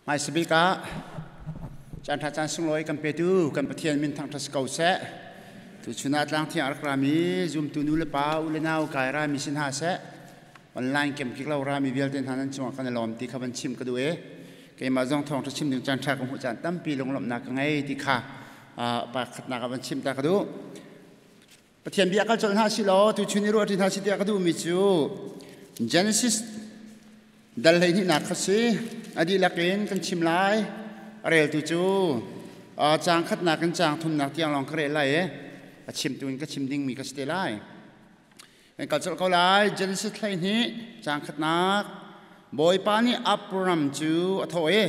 Hmaisabik ah caan ṭha caan sunglawi kan petu kan Pathian min thangṭhat si ko seh. Tuchun ah tlangthiang a rak rami zumtu nu le pa u le nau kai rami si hna seh. Online kemkik lo rami vialte hna nan cungah kan i lawm ti kha van chim ka duh i keimah zong thawngṭha chim ding caan ṭha ka hmuh caan tampi lunglawmhnak ka ngei ti kha pakhatnak ah van chim ta ka duh. Pathian bia kal colh hna si law tuchun i ruah ṭi hna si tiah ka duhmi cu Genesis dal 12nak kha si. A dihlak in kan chim lai. A reltu cu caang khatnak in caang thumnak tiang lawng ka rel lai i a chimtu in ka chim dingmi ka si te lai. Kan kal colh ko lai. Genesis 12 caang khatnak. Bawipa nih Abram cu a thawh i,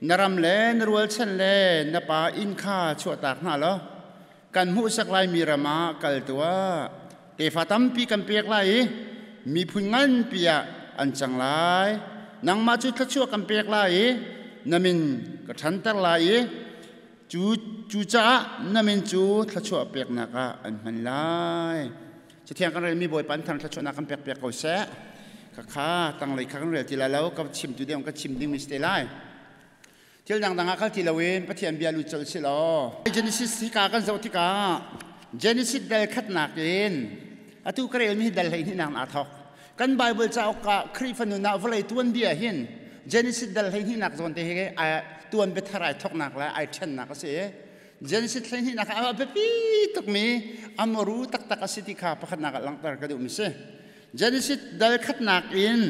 Na ram le na rualchan le na pa inn kha chuahtak hna law kan hmuhsak laimi ram ah kal tuah. Tefa tampi kan pek lai i miphun nganpi ah an cang lai. Nangmah cu thluachuah kan pek lai i na min ka ṭhanter lai i cu cucaah na min cu thluachuah peknak ah an hman lai. Cathiang kan relmi Bawipa an thang thluachuahnak kan pek piak ko seh. Khakha tanglei kha kan rel ti lai lo, ka chim tu ding ka chim ding mi si te lai. Thil dangdang ah kal ti loin Pathian bia lut colh si law. Genesis hika kan zoh tikah Genesis dal khatnak in atu ka relmi hi dal 12 nak aa thawk. Kan Bible cauk ah Khrihfa nun ah vawlei tuanbia hin Genesis dal 12 nak zawn te hi tuan biathar ai thawknak le ai ṭhennak a si. Genesis 12 nak ah a biapi tukmi amaru taktak a si ti kha pakhatnak ah langhter ka duhmi si. Genesis dal khatnak in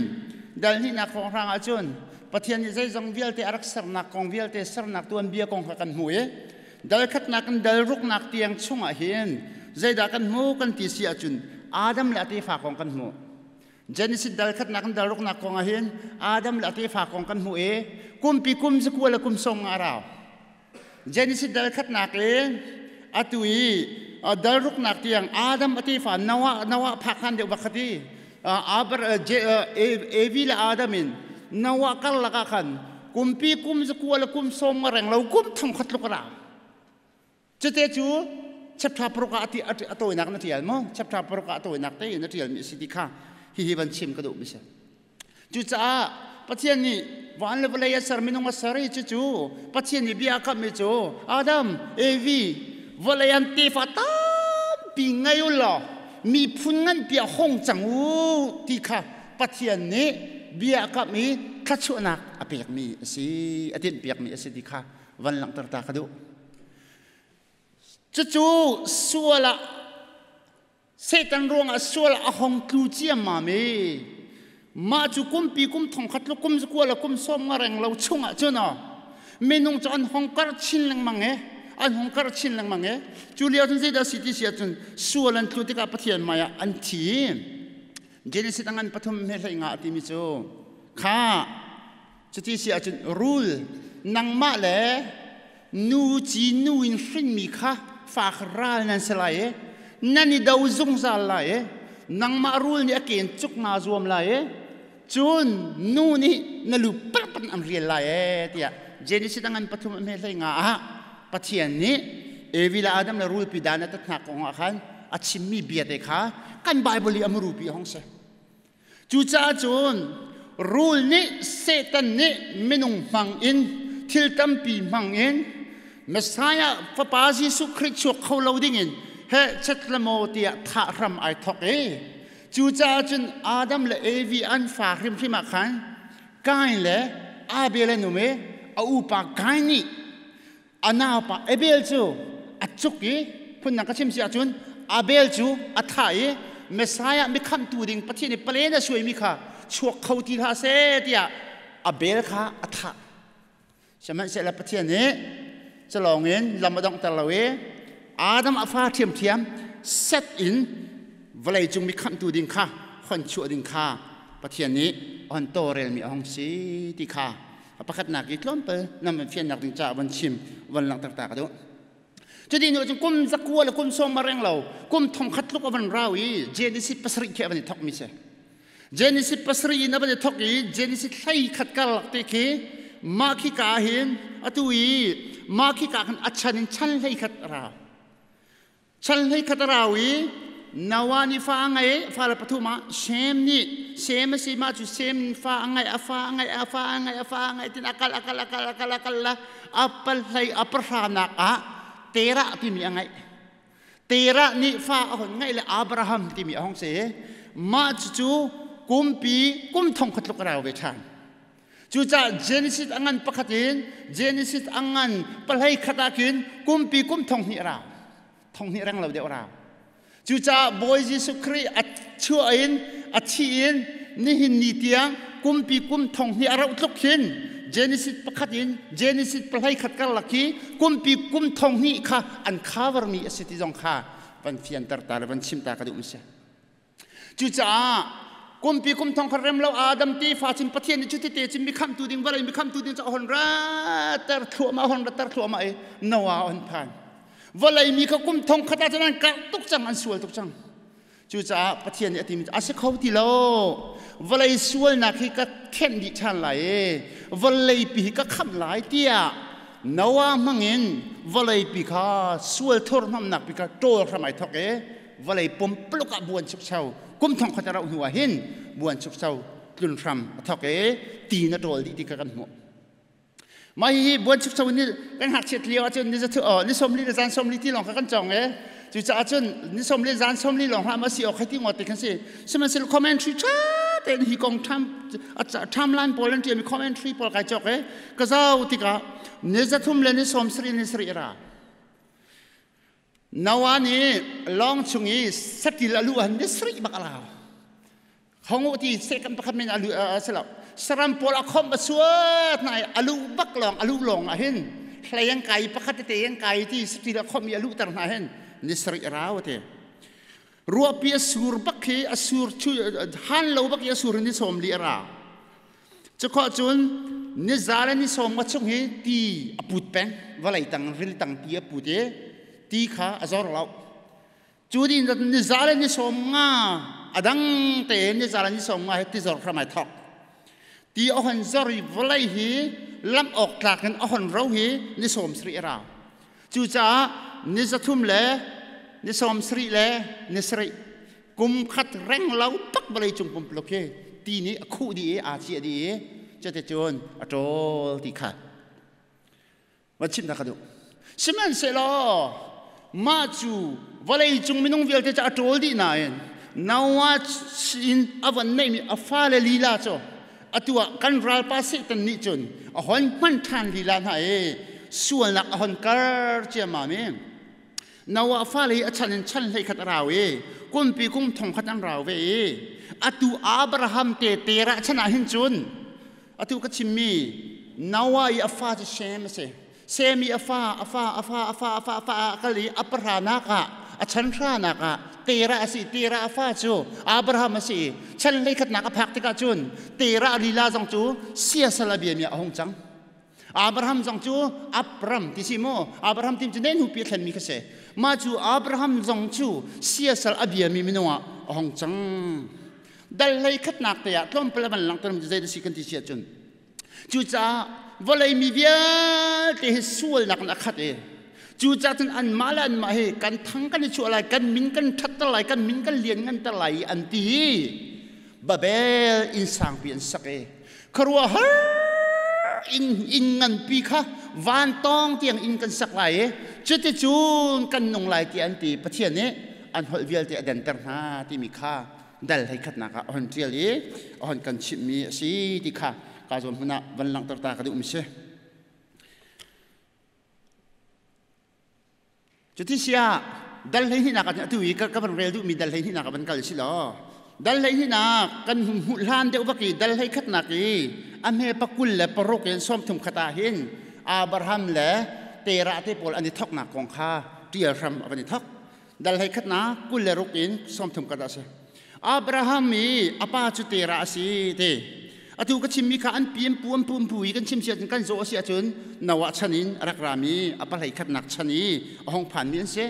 dal hnihnak hrawnghrang ahcun Pathian nih zeizong vialte a rak sernak kong vialte sernak tuanbia kong kha kan hmu i dal khatnak in dal ruknak tiang chungah hin zeidah kan hmu kan ti si ahcun Adam le a tefa kong kan hmu. Genesis dal khatnak in dal ruknak kong ah hin Adam le a tefa kong kan hmu i kumpi kum zakua le kum sawm nga a rau. Genesis dal khatnak in atu i dal ruknak tiang Adam a tefa Noah Noah phak hlan deuh bak kha ti Aber Evi le Adam in Noah karlak ah khan kumpi kum zakua le kum sawm nga reng lo kum thong khat tluk a ra. Cute cu chapter paruk ah a tawinak na tial maw? Chapter paruk ah a tawinak te in a tial mi a si ti kha hihi van chim ka duh mi si. Cucaah Pathian nih van le vawlei a ser minung a ser i cucu Pathian nih bia a kamhmi cu Adam, Evi, vawlei an tefa tampi ngei u law miphun nganpi ah hong cang u ti kha Pathian nih bia a kamh i thluachuahnak a pekmi a si, a tinhpiakmi a si ti kha van langhter ta ka duh. Cucu sual ah Satan ruangah sual a hong tlu ciammam i mah cu kumpi kum thong khat le kum zakua le kum sawm nga reng lo chungah cun minung cu an hong karh chin lengmang e an hong karh chin lengmang e cu lio cun zeidah si ti si ahcun sual an tlu tikah Pathian hmai ah an thi. Genesis a ngan pathum he hlei nga a timi cu kha cuti si ahcun rul nangmah le nu ci nu in hrinmi kha fa kha ral nan si lai i nan i do zungzal lai i nangmah rul nih a ken cuk naa zuam lai i cun nu nih na lu parpan an rial lai e tiah Genesis a ngan pathum a hme hlei nga ah Pathian nih Evi le Adam le rulpi dan a tatnak kong ah khan a chimmi bia te kha kan Bible i a murupi a hong si. Cucaah cun rul nih Satan nih minung hmang in thil tampi hmang in Messiah fapa Jesuh Khrih chuak kho lo dingin he chetlamo tiah thah hram ai thok i cucaah cun Adam le Evi an fa hrimhrim ah khan Kain le Abel an um i a upa Kain nih a naupa Abel cu a cuk i phundang ka chim si ahcun Abel cu a thah i Messiah mikhamhtu ding Pathian i palen a suaimi kha chuak kho ti hlah seh tiah Abel kha a thah. Sihmanhsehlaw Pathian nih culawng in lam a donghter lo i Adam a fa ṭhiamṭhiam set in vawlei cung mikhamhtu ding kha hon chuah ding kha Pathian nih a hon tawlrelmi a hung si ti kha a pakhatnak i tlawmpal nan van fiannak ding caah van chim van langhter ta ka duh. Cuti hnu cun kum zakua le kum sawm a reng lo kum thong khat tluk a van rau i Genesis pasarih khi a van i thawkmi si. Genesis pasarih in a van i thawk i Genesis hlei khat karlak te khi mah khi ka hin atu i mah khi ka khan a chan in chan hlei khat a rau. Chan hlei khat a rau i Noah nih fa a ngei, fale pathum ah Shem nih Shem a si mah cu Shem fa a ngei, a fa a ngei, a fa a ngei, a fa a ngei tin a kal a kal a kal a kal a kal la a palhlei a pahranak ah Terah timi a ngeih. Terah nih fa a hon ngeih le Abraham timi a hong si. Mah cucu kumpi kum thong khat tluk a rau ve ṭhan. Cucaah Genesis a ngan pakhat in Genesis a ngan pahlei khat ah khin kumpi kum thong hnih a rau. Thong hnih reng lo deuh a rau. Cucaah Bawi Jesuh Khrih a chuah in a thih in nihin ni tiang kumpi kum thong hnih a rauh tluk hin Genesis pakhat in Genesis pahlei khat karlak hi kumpi kum thong hnih kha an cover mi a si ti zong kha van fianter ta le van chim ta ka duh mi si. Cucaah kumpi kum thong khat rem lo Adam tefa cun Pathian nih cuti te cun mi khamhtu ding vawlei mi khamhtu ding cu a hon ratter thluahmah a hon ratter thluahmah i Noah a hon phan. Vawlei mi kha kum thong khat ah cun an karh tuk cang an sual tuk cang. Cucaah Pathian nih a timi cu a si kho ti lo. Vawlei sualnak hi ka khenh dih ṭhan lai i vawlei pi hi ka khamh lai tiah Noah hmangin vawlei pi kha sual thurhnawmnak pi kha ṭawl hram ai thawk i vawlei pumpuluk ah buan chukcho kum thong khat a rauh hnu ah hin buan chukcho tlun hram a thawk i ti na ṭawl dih ti kha kan hmuh. Mah hihi buan chukcho ni kan ngakchiat lio ahcun ni zathu ni 40 le zan 40 ti lawng kha kan cawng e. Cucaah cun ni 40 zan 40 lawng hlah ma si awk hei ti ngawt ti kan si. Sihmanhsehlaw commentary ṭha tein hi kong ṭham timeline pawl an ṭialmi commentary pawl kai cawk e. Ka zau tikah ni 3 le ni 70 ni 7 ra. Noah nih lawng chung i saṭil a luh ah ni sarih bak a lau. Hong ti second pakhat men a lu a si lo. Saram pawl a khomh a suat na i a luh bak lawng a luh lawng ah hin hlei an kai pakhat tete an kai ti saṭil a khomh i a luhter hna hin ni sarih a rau a ti. Ruahpi a sur bak khi a sur chu han lo bak i a sur ni 40 a ra. Cukhawh cun niza le ni 50 chung hi ti a put peng, vawlei tang ril tang ti a put i ti kha a zor lo. Cu din niza le ni 50 a dang tein niza le ni 50 hi ti zor hram ai thawk. Ti a hon zor i vawlei hi lamh awk tlak in a hon ro hi ni 70 a rau. Cucaah ni 3 le ni 70 le ni 7 kum khat reng lo tak vawlei cung pumpuluk hi ti nih a khuh dih i aa ciah dih i cuticun a ṭawl ti kha va chimh ka duh. Sihmanhsehlaw mah cu vawlei cung minung vialte cu a ṭawl dih nain Noah in a von neihmi a fale lila cu atu ah kan ralpa Satan nih cun a hon hman ṭhan lila hna i sualnak a hon kar ciammam i Noah fale hi a chan in chan 11 a rau i kumpi kum 1000 an rau ve i atu Abraham te Terah chan ah hin cun atu ka chimmi Noah i a fa cu Shem a si. Shem i a fa a fa a fa a fa a fa a fa a kal i a pahranak ah a chan hranak ah Terah a si. Terah a fa cu Abraham a si i chan 11nak a phak tikah cun Terah lila zong cu siasal a biami a hung cang. Abraham zong cu Abram ti si mu Abraham tim cu nen hupi a thlenmi kha si mah cu Abraham zong cu siasal a biami minung ah a hong cang dal hlei khatnak te ah tlawmpal a van langhter mi zei si kan ti si ahcun cucaah vawlei mi vialte hi sualnak in a khat i cucaah cun anmah le anmah hi kan thang kan i chuah lai kan min kan ṭhatter lai kan min kan lian nganter lai i an ti Babel inn sangpi an sak i khuaruahhar inn inn nganpi kha van tawng tiang inn kan sak lai i cuticun kan nung lai tiah an ti. Pathian nih an holh vialte a denter hna timi kha dal hlei khatnak ah a hon ṭial i a hon kan chimhmi a si ti kha ka zawn hmun ah van langhter ta ka duhmi si. Cuti siah dal 12nak ah atu i ka van rel duhmi dal 12nak ah van kal si law dal 12nak kan hmuh hlan deuh bak i dal 11nak i a hme pakul le paruk in 30 khat ah hin Abraham le Terah te pawl an i thoknak kong kha ṭial hram a van i thok. Dal 11nak 26 in 30 khat ah si. Abraham i a pa cu Terah a si ti. Atu ka chimmi kha an pi an pu an pu an pu i kan chim si ahcun kan zawh a si ahcun Noah chan in a rak rami a pahlei khatnak chan i a hong phanmi an si.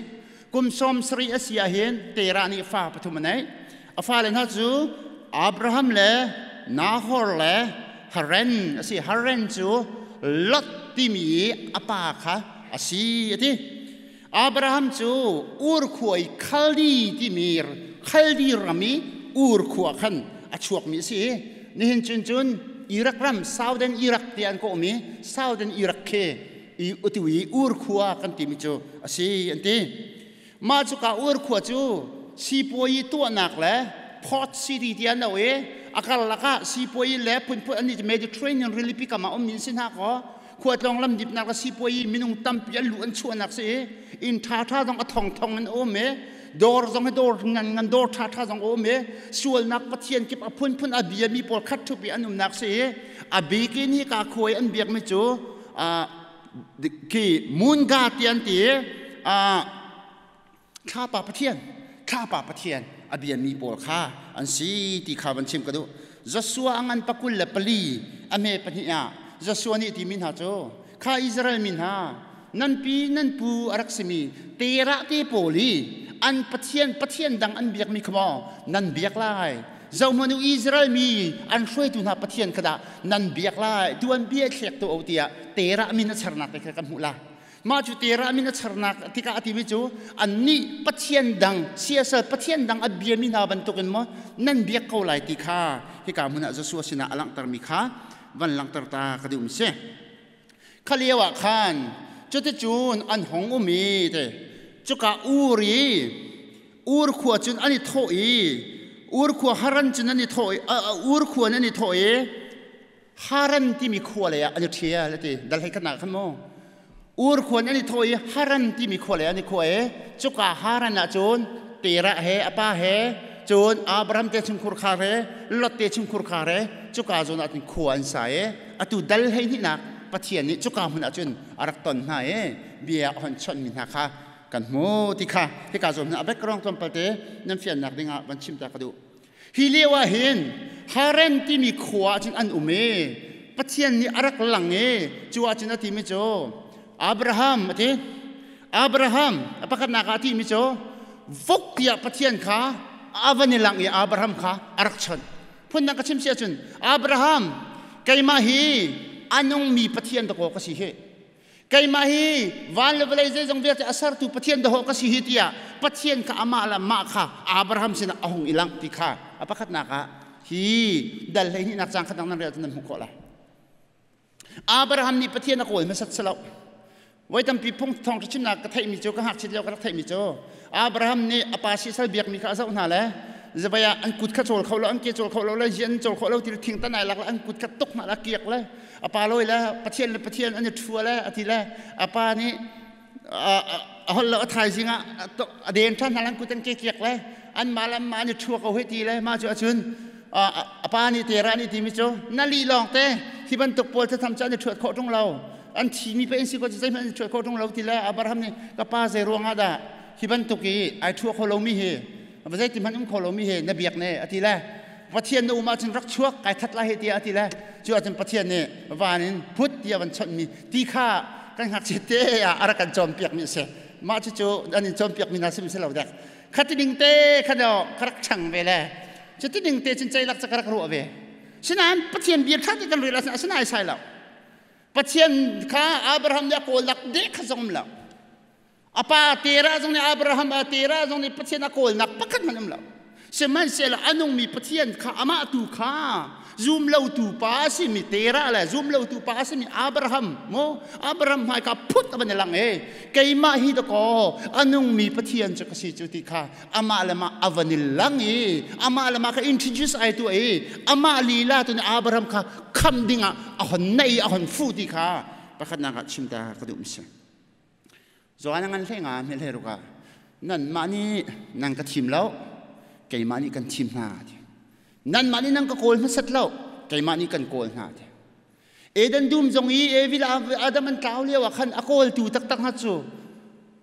Kum 70 a si ahhin Terah nih fa pathum a neih. A fale hna cu Abraham le Nahor le Haran a si. Haran cu Lot timi i a pa kha a si a ti. Abraham cu Ur khua i Khaldi timi Khaldi ram i Ur khua khan a chuakmi a si. Nihin cun cun Iraq ram, Southern Iraq ti an kawhmi Southern Iraq khi i utu i Ur khua kan timi cu a si an ti. Mah cuka Ur khua cu sipuayi tuahnak le Port City ti an auh i a karlak ah sipuayi le phunphun an Mediterranean rilipi kam ah ummi an si hna kaw khuatlawng lamdipnak le sipuayi minung tampi an luh an chuahnak si i inn ṭhaṭha zong a thongthong in a um i dawr zong hi dawr ngan ngan dawr ṭhaṭha zong a um i sualnak pathian kip a phunphun a biami pawl khat ṭhup i an umnak si i a bik in hika khua i an biakmi cu khi Munga ti an ti i thlapa pathian thlapa pathian a biami pawl kha an si ti kha van chim ka duh. Joshua a ngan pakul le pali a me pahnih ah Joshua nih timi hna cu kha Israel mi hna nan pi nan pu a rak simi Terah te pawl i an pathian pathian dang an biakmi kha maw nan biak lai, zohmanu Israel mi an hruaitu hna pathian kha dah nan biak lai, tu an bia thlek tu o tiah Terah min a charnak te kha kan hmuh la. Mah cu Terah min a charnak tikah a timi cu annih pathian dang siasal pathian dang a biami hna bantukin maw nan biak ko lai ti kha hika hmun ah Joshua sinah a langhtermi kha van langhter ta ka duhmi si. Kha lio ah khan cuticun an hong um i te cuka Ur i Ur khua cun an i thawh i Ur khua Haran cun an i thawh i Ur khua in an i thawh i Haran timi khua lei ah an i ṭhial a ti. Dal hei khat khan mu. Ur khua in an i thawh i Haran timi khua lei an i khua i cuka Haran ah cun Terah he a pa he cun Abraham te chungkhur khar he Lot te chungkhur khar he cuka zawn ah cun khua an sa i atu dal hei hnihnak Pathian nih cuka hmun ah cun a rak ton hna i bia a hon chawnhmi hna kha kan hmu ti kha hika zawn a background tlawmpal te nan fiannak dingah van chim ta ka duh. Hi lio ah hin Haran timi khua ah cun an um i Pathian nih a rak lang i cu ah cun a timi cu Abraham a ti. Abraham a pakhatnak ah a timi cu vok tiah Pathian kha a van i lang i Abraham kha a rak chawnh. Phundang ka chim si ahcun Abraham, keimah hi a nungmi Pathian dakaw ka si hi. Keimah hi van le vawlei zeizong vialte a sertu Pathian dahawh ka si hi tiah Pathian kha amah le amah kha Abraham sinah a hung i langh ti kha a pakhatnak ah hi dal 12nak cang khat nan rel nan hmuh khawh lai. Abraham nih Pathian a kawl hmasat si lo. Voi tampi phung thawng chimnak ka theihmi cu, ka ngakchit lio ka rak theihmi cu, Abraham nih a pa sisal biakmi kha a zoh hna le zavai ah an kut kha cawl kho lo, an ke cawl kho lo le zian cawl kho lo ti thing tan ai lak le an kut kha tuk hna la kiak le a pa lawi le Pathian le Pathian an i ṭhua le a ti le a pa nih a holh lo. A thaizing ah a den ṭhan hna, an kut an ke kiak le an mah le anmah an i ṭhua ko hei ti le mah cu ahcun a pa nih Terah nih timi cu na lih lawng te, hi bantuk pawl thatham cu an i ṭhuat khawh ṭung lo, an thimi pe in si ko cu, zeihmanh an i ṭhuat khawh ṭung lo ti le Abraham nih ka pa, zei ruangah dah hi bantuk i ai ṭhua kho lomi hi, zeiti hmanh um kho lomi hi na biak ne a ti le Pathian na um ahcun rak chuak, kai that lai hei tiah a ti le cu ahcun Pathian nih van in phut tiah van chawnhmi ti kha kan ngakchia te ah a rak kan cawnpiakmi a si. Mah cucu an in cawnpiakmi hna sim si lo dek. Khati ning te khan ka rak chang ve le cuti ning te cun ceilak ca ka rak ruah ve. Sinain Pathian bia ṭha te kan rel ahcun asinain sai lo. Pathian kha Abraham nih a kawlnak deh kha zong um lo. A pa Terah zong nih, Abraham a Terah zong nih Pathian a kawlnak pakhat hmanh um lo. Sihmanhsehlaw a nungmi Pathian kha amah tu kha zum lotu pa a simi Terah le zum lotu pa a simi Abraham maw Abraham hmai kha phut a van i lang e keimah hi dakaw a nungmi Pathian cu ka si cu ti kha amah le mah a van i lang i amah le mah kha introduce ai tu i amah lila tu nih Abraham kha kham dingah a hon nei, a hon fu ti kha pakhatnak ah chim ta ka duh mi si. Johan ngan hlei nga hmel he ruka nanmah nih nan ka thim lo, keimah nih kan thim hna ti. Nanmah nih nan ka kawl hmasat lo, keimah nih kan kawl hna ti. Eden dum zong i Evi le Adam an tlau lio ah khan a kawltu taktak hna cu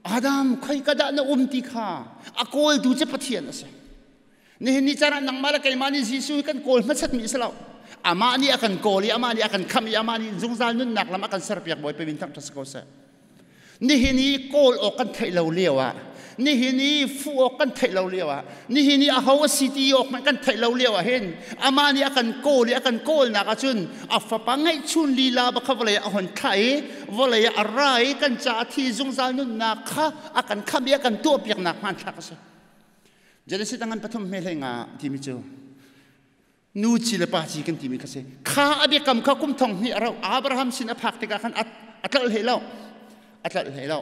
Adam khoi ka dah na um ti kha a kawltu cu Pathian a si. Nihin ni caan ah nangmah le keimah nih Jesuh hi kan kawl hmasat mi a si lo. Amah nih a kan kawl i amah nih a kan khamh i amah nih zungzal nunnak lam a kan serpiak. Bawipa min thangṭhat si ko seh. Nihin i kawl awk kan theih lo lio ah Nihin i fuh awk kan theih lo lio ah, nihin i aho a si ti awk hmanh kan theih lo lio ah hin, amah nih a kan kawl i a kan kawlnak ahcun a fapa ngeihchun lila bak kha vawlei ah a hon thlah i vawlei ah a ra i kan caah thi zungzal nunnak kha a kan khamh i a kan tuahpiaknak hmanthlak a si. Genesis ngan pathum hme hlei nga timi cu nu ci le pa ci kan timi kha si. Kha a biakam kha kum thong hnih a rauh. Abraham sin a phak tikah khan a tlolh hlei lo, a tlolh hlei lo.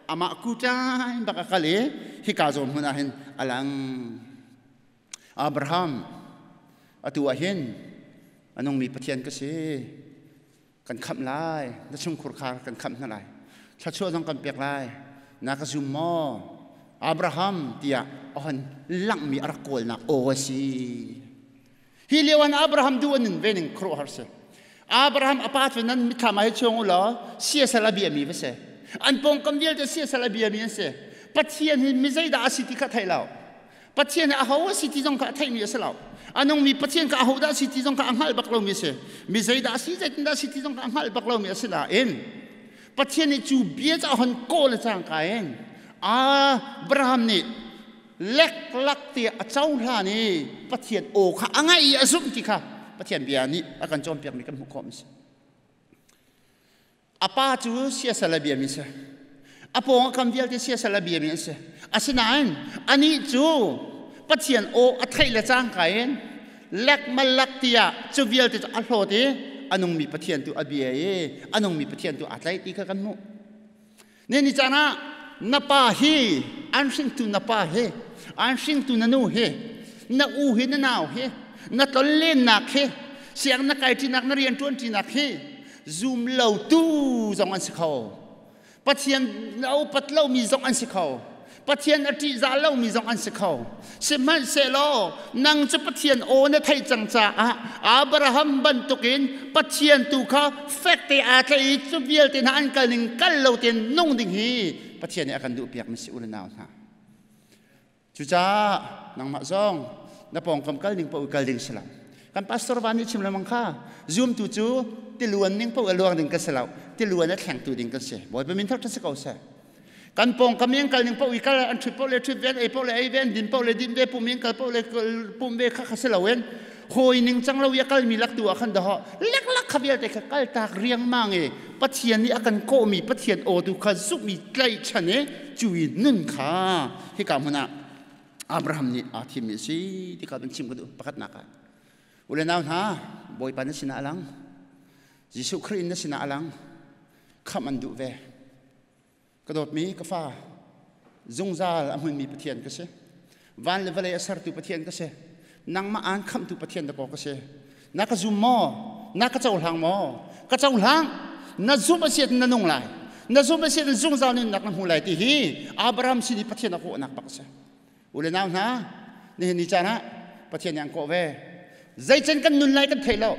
Amah kuṭai bak a kal i hika zawn hmun ah hin a lang. Abraham, atu ah hin a nungmi Pathian ka si, kan khamh lai, na chungkhur khar kan khamh hna lai, thluachuah zong kan pek lai, na ka zum maw, Abraham, tiah a hon langhmi a rak kawlnak aw a si. Hi lio ah Abraham duh a nun ve ning khuaruahhar si. Abraham a pa cu nan mitthlam ah hei chuang u law siasal a biami va si. An pawngkam vialte siasal a biami an si. Pathian hi mi zeidah a si ti kha thei lo. Pathian hi aho a si ti zong kha a theihmi a si lo. A nungmi Pathian kha ahodah a si ti zong kha a hngalh bak lomi a si. Mi zeidah a si, zeitindah a si ti zong kha a hngalh bak lomi a si nain Pathian nih cu bia cu a hon kawl le cangka in Abraham nih leklak tiah a cohlan i Pathian aw kha a ngaih i a zumh ti kha Pathian bia nih a kan cawnpiakmi kan hmuh khawh mi si. A pa cu siasal a biami si. A pawng a kam vialte siasal a biami an si. Asinain anih cu Pathian aw a theih le cangka in lek malak tiah cu vialte cu a hlawt i a nungmi Pathian tu a bia i a nungmi Pathian tu aa tlaih ti kha kan hmuh. Ni ni caan ah na pa hi, an hringtu na pa hi, an hringtu na nu hi, na u hi, na nau hi, na tlonlennak hi, siang na kai ṭinak, na rian ṭuan ṭinak hi zum lotu zong an si kho. Pathian a upat lomi zong an si kho. Pathian a ṭihzah lomi zong an si kho. Sihmanhsehlaw nang cu Pathian aw na theih cang caah Abraham bantukin Pathian tu kha fek te aa tlaih i cu vialte hna an kal ning kal lo tein nung ding hi Pathian nih a kan duhpiak mi si u le nau hna. Cucaah nangmah zong na pawngkam kal ning paoh kal ding si lo. Kan pastor va nih chim lengmang kha, zumtu cu tiluan ning paoh a luang ding kan si lo, tiluan a thlengtu ding kan si. Bawipa min thar si ko seh. Kan pawngkam in kal ning paoh i kal, an ṭhut paoh le ṭhut ve, an ei paoh le ei ve, an din paoh le din ve, pum in kal paoh le pum ve kha kha si loin hawi ning cang lo i a kalmi lak tu ah khan dahawh leklak kha vialte kha kaltak riangmang i Pathian nih a kan kawhmi Pathian aw tu kha zumh i tlaihchan i cu i nun kha hika hmun ah Abraham nih aa thimmi a si ti kha van chim ka duh. Pakhatnak ah, u le nau hna, Bawipa na sinah a lang, Jesuh Khrih in na sinah a lang, khamh an duh ve. Ka dawtmi ka fa, zungzal a hmunmi Pathian ka si. Van le vawlei a sertu Pathian ka si. Nangmah aan khamhtu Pathian dakaw ka si. Na ka zum maw? Na ka cohlang maw? Ka cohlang. Na zumh a si na nung lai. Na zumh a si zungzal nunnak na hmu lai ti hi Abraham sin i Pathian a kawhnak bak a si. U le nau hna, nihin ni caan ah Pathian nih an kawh ve. Zeicen kan nun lai kan thei lo.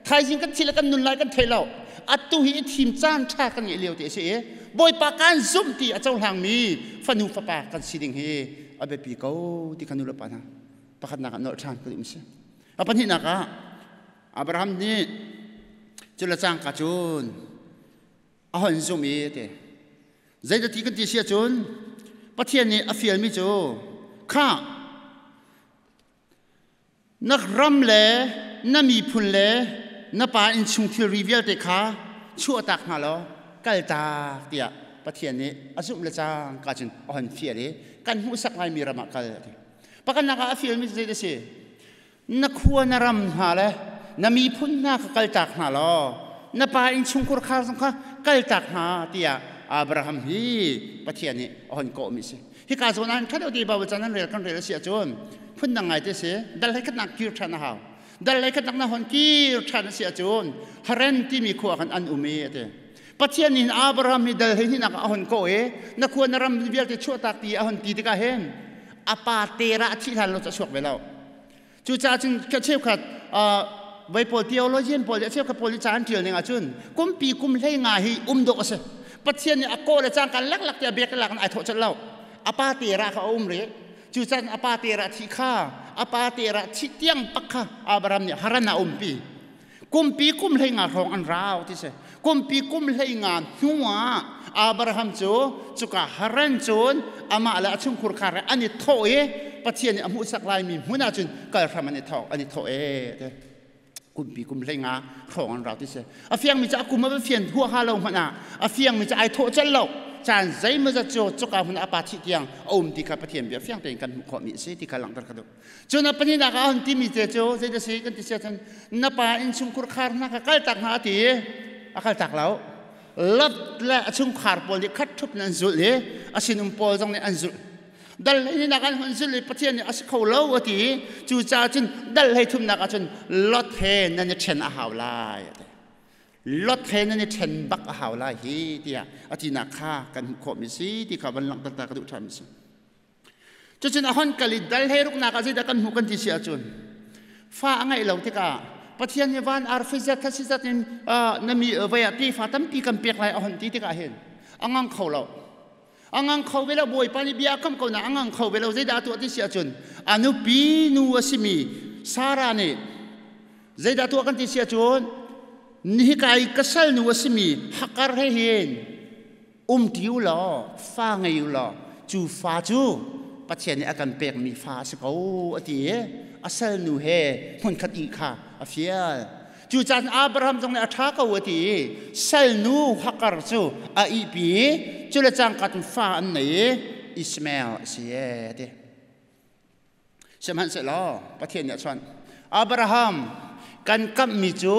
Thaizing kan thi le kan nun lai kan thei lo. Atu hi i thim caan ṭha kan ngeih lio te a si i Bawipa kan zumh ti a cohlangmi fanu fapa kan si ding hi a biapi ko ti kha nu le pa hna pakhatnak ah nolh ṭhan ka duh mi si. A pahnihnak ah Abraham nih cu le cangka cun a hon zumh i ti. Zeidati kan ti si ahcun Pathian nih a fialmi cu kha na ram le na miphun le na pa innchung thilri vialte kha chuahtak hna law kaltak tiah Pathian nih a zumh le cangka cun a hon fial i kan hmuhsak ngaimi ram ah kal a ti. Pakhatnak ah a fialmi cu zei a si? Na khua na ram hna le na miphun hna kha kaltak hna law na pa innchungkhur khar zong kha kaltak hna tiah Abraham hi Pathian nih a hon kawhmi a si. Hika zawn ah hin ṭha ti Bible caan an rel kan rel a si ahcun phundang ngai te si. Dal hlei khatnak kir ṭhan a hau. Dal hlei khatnak na hon kir ṭhan a si ahcun Haran timi khua khan an um i a ti. Pathian nih Abraham hi dal hlei hnihnak a hon kawh i na khua na ram vialte chuahtak ti a hon ti tikah hin a pa Terah a thih hlan lo cu a chuak ve lo. Cucaah cun cheukhat vai pawl theologian pawl le cheukhat pawl nih ca an ṭial ning ahcun kumpi kum hlei nga hi um dawh a si. Pathian nih a kaw le cangka leklak tiah bek lak in ai thawh colh lo. A pa Terah kha a um rih. Cucaah a pa Terah thih kha a pa Terah thih tiang pak kha Abraham nih Haran ah a umpi. Kumpi kum hlei nga hrawng an rau ti si. Kumpi kum hlei nga hnu ah Abraham cu cuka Haran cun amah le a chungkhur khar he an i thawh i Pathian nih a hmuhsak laimi hmun ah cun kal hram an i thawk an i thawh e ti. Kumpi kum hlei nga hrawng an rau ti si. A fiangmi cu a kum a va fian huaha lo hmanh ah a fiangmi cu ai thawh colh lo. Caan zeimawzat cu cuka hmun ah a pa thih tiang a um ti kha Pathian bia fiang tein kan hmuh khawhmi a si ti kha langhter ka duh. Cun a pahnihnak ah a hun timi te cu zeidah si kan ti sia cun na pa innchungkhur khar hna kha kaltak hna a ti i a kaltak lo. Lot le a chungkhar pawl nih khat ṭhup in an zulh i a sinum pawl zong nih an zulh. Dal hleihnak an hun zulh i Pathian nih a si kho lo a ti i cucaah cun dal hleithumnak ah cun Lot he nan i ṭhen a hau lai a ti. Lot he nan i ṭhen bak a hau lai hi tiah a tinak kha kan hmuh khawhmi si ti kha van langhter ta ka duh ṭhan mi si. Cucun a hon kal i dal he ruknak ah zeidah kan hmuh kan ti si ahcun fa a ngeih lo tikah Pathian nih van arfi zat thasi zat in na mi vei ah tefa tampi kan pek lai a hon ti tikah hin a ngang kho lo. A ngang kho ve lo. Bawipa nih bia a kam ko na a ngang kho ve lo. Zeidah a tuah ti si ahcun a nupi nu a simi Sarah nih zeidah tuah kan ti si ahcun nihi kai ka sal nu a simi Hakar he hin um ṭi u law fa ngei u law cu fa cu Pathian nih a kan pekmi fa a si ko a ti i a salnu he hmunkhat ih kha a fial. Cu caan Abraham zong nih a ṭha ko a ti i salnu Hakar cu a ihpi i cu le cangka cun fa an nei i Ishmael a si e a ti. Sihmanhsehlaw Pathian nih a chawnh, Abraham, kan kamhmi cu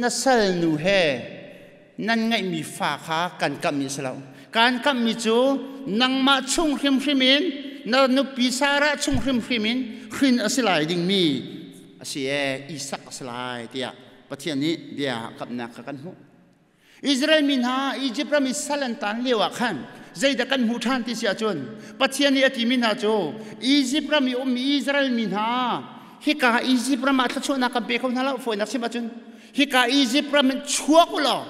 na salnu he nan ngeihmi fa kha kan kamhmi a si lo. Kan kamhmi cu nangmah chung hrimhrim in, na nupi Sarah chung hrimhrim in hrin a si lai dingmi a si e, Isak a si lai tiah Pathian nih bia kamhnak kha kan hmuh. Israel mi hna Egypt ram i sal an taan lio ah khan zeidah kan hmuh ṭhan ti si ahcun Pathian nih a timi hna cu Egypt ram i ummi Israel mi hna hika Egypt ram ah thluachuahnak kan pe kho hna lo. Fawinak chim ahcun hika Egypt ram in chuak u law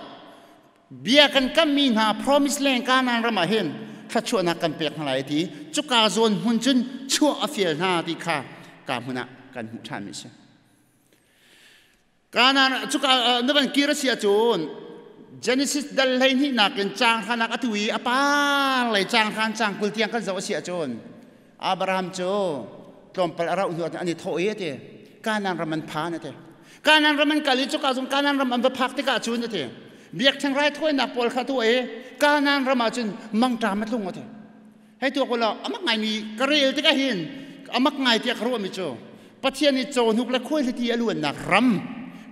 bia kan kammi hna promise land Canaan ram ah hin thluachuahnak kan pek hna lai ti cuka zawn hmun cun chuah a fial hna ti kha ka hmun ah kan hmuh ṭhanmi a si. Kanaan cuka na van kir a si ahcun Genesis dal 12 nak in caang hranak atu i a par lei caang hran caang 20 tiang kan zoh a si ahcun Abraham cu tlawmpal a rauh hnu ah an i thawh i a ti. Kanaan ram an phan a ti. Kanaan ram an kal i cuka zong Kanaan ram an va phak tikah cun a ti. Biakṭheng raithawinak pawl kha tuah i Kanaan ram ah cun mangṭam a tlung a ti. Hei tuak ulaw amak ngaimi ka rel tikah hin amak ngai tiah ka ruahmi cu Pathian nih cawhnuk le khuaihliti a luannak ram,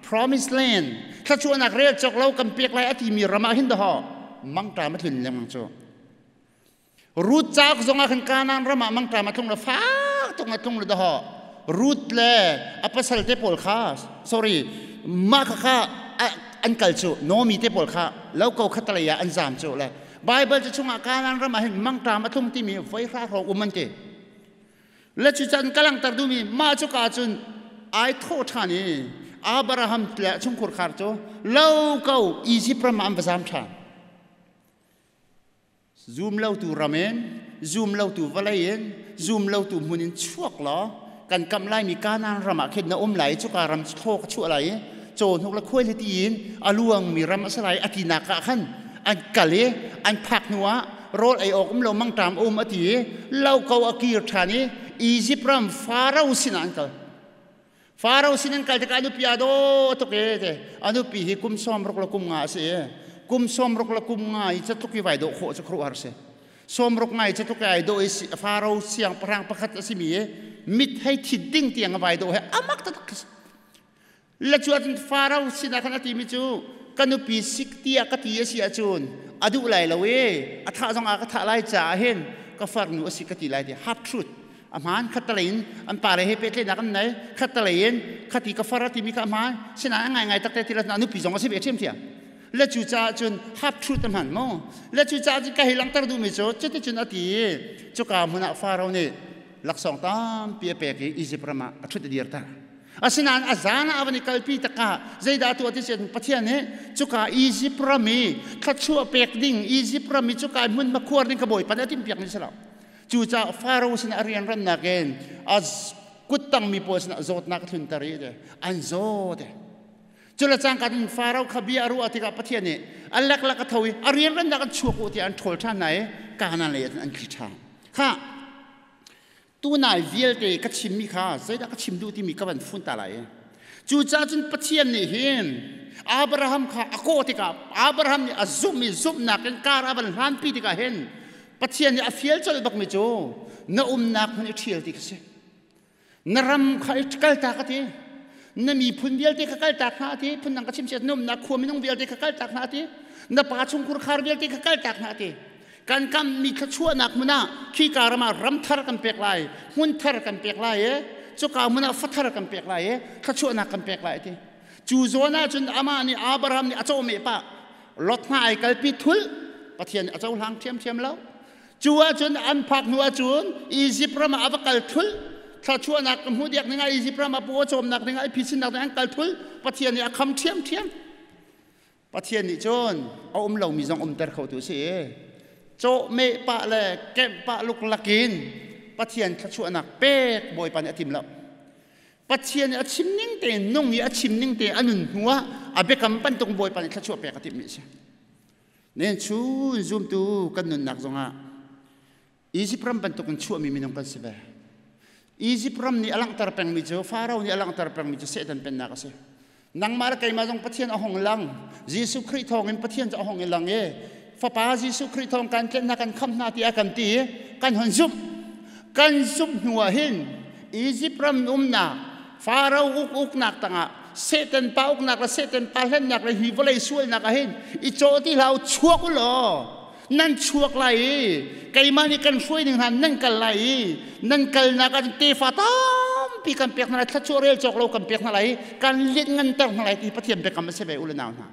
promised land, thluachuahnak rel cawk lo kan pek lai a timi ram ah hin dahawh mangṭam a tlun lengmang cu. Ruth cauk zong ah khan Kanaan ram ah mangṭam a tlung le fak tuk a tlung le dahawh Ruth le a pasal te pawl kha, sorry, mah kha kha an kal cu Naomi te pawl kha lo ko khatalei ah an zaam cu le Baibal cu chungah Kanaan ram ah hin mangṭam a tlung timi voi hra hrawng um an ti. Le cu can ka langhter duhmi mah cu ka cun ai thawh ṭhan i Abraham le chungkhur khar cu lo ko Egypt ram ah an va zaam ṭhan. Zum lotu ram in, zum lotu vawlei in, zum lotu hmun in chuak law kan kamh laimi Kanaan ram ah khin na um lai i cuka ram thlaw ka chuah lai i cawhnuk le khuailiti in a luangmi ram a si lai a tinak ah khan an kal i an phak hnu ah rawl ei awk um lo mangṭam um a ti i lo ko a kir ṭhan i Egypt ram Faro sinah an kal. Faro sin an kal tikah a nupi a daw tuk e te. A nupi hi kum 60 le kum nga a si i kum 60 le kum nga i catluk i vai dawh khawh cu khuaruahhar si. 60 ngai catluk i ai dawh i Faro siangpahrang pakhat a simi i mit hei thit ding tiang a vai dawh he amak taktak. Le cu ahcun Faro sinah khan a timi cu ka nupi sik tiah ka ti a si ahcun a duh lai lo i a thah zong ah ka thah lai caah hin ka farnu a si ka ti lai ti. Half truth a hmaan. Khattalei in an pale he pehtlaihnak an nei, khattalei in khati ka far a timi kha a hmaan. Sinain a ngaingai takte ti la nupi zong a si ve ṭhiamṭhiam le cu caah cun half truth a hman maw. Le cu caah cun ka hei langhter duhmi cu cuticun a ti i cuka hmun ah Faro nih laksawng tampi a pek i Egypt ram ah a ṭhut a dirter. Asinain a zan ah a van i kalpi takah zeidah tuah ti si? Pathian nih cuka Egypt ram i thluachuah pek ding, Egypt ram i cuka hmun khuar ding ka Bawipa nih a timhpiak ni si lo. Cucaah Faro sinah a rianrannak in a kuttang mi pawl sinah zawtnak a thlunter i an zaw te. Cula cangka in Farao kha bia a ruah tikah Pathian nih a leklak a tho i a rianrannak an chuak u tiah an ṭhawl ṭhan hna i Kanaan lei ah an tli ṭhan. Kha tunai vialte ka chimmi kha zeidah ka chim duh timi ka van fun ta lai. Cucaah cun Pathian nih hin Abraham kha a kawh tikah, Abraham nih a zumh i zumhnak in kar a van hlanpi tikah hin Pathian nih a fial colh bakmi cu na umnak hmun i ṭhial ti kha si. Na ram kha i kaltak a ti. Na miphun vialte kha kaltak hna a ti. Phundang ka chim siat na umnak khua minung vialte kha kaltak hna a ti. Na pa chungkhur khar vialte kha kaltak hna a ti. Kan kammi thluachuahnak hmun ah khika ram ah ram thar kan pek lai, hmun thar kan pek lai i cuka hmun ah fathar kan pek lai i thluachuahnak kan pek lai a ti. Cu zawn ah cun amah nih Abraham nih a cawhmeh pah. Lot hna ai kalpi thul, Pathian nih a cohlang ṭhiamṭhiam lo. Cu ahcun an phak hnu ahcun Izipt ram ah a va kal thul. Thluachuahnak ka hmuh diak ning ah Izipt ram ah paw cawmnak ding ah i phisinnak ding an kal thul. Pathian nih a kham ṭhiamṭhiam. Pathian nih cun a um lomi zong umter khotu a si i cawhmeh pah le kemh pah luklak in Pathian thluachuahnak pek Bawipa nih a tim lo. Pathian nih a chim ning tein nung i a chim ning tein a nun hnu ah a biakam bantuk Bawipa nih thluachuah pek a timhmi a si. Nen chun zumtu kan nunnak zongah Izipt ram bantukin chuahmi minung kan si ve. Izipt ram nih a langhter pengmi cu, Faro nih a langhter pengmi cu Satan pennak a si. Nangmah le keimah zong Pathian a hung lang. Jesuh Khrih thawngin Pathian cu a hung i lang i Fapa Jesuh Khrih thawng kan tlenh hna, kan khamh hna tiah kan ti i kan hun zumh. Kan zumh hnu ah hin Izipt ram umnak, Faro uk uknak tangah Satan pa uknak le Satan pa hlennak le hi vawlei sualnak ah hin i cawh ti hlah u, chuak u law nan chuak lai i keimah nih kan hruai ning hna nan kal lai i nan kalnak ah tefa tampi kan pek hna lai, thluachuah rel cawk lo kan pek hna lai i kan lianh nganter hna lai ti Pathian biakam a si ve, u le nau hna.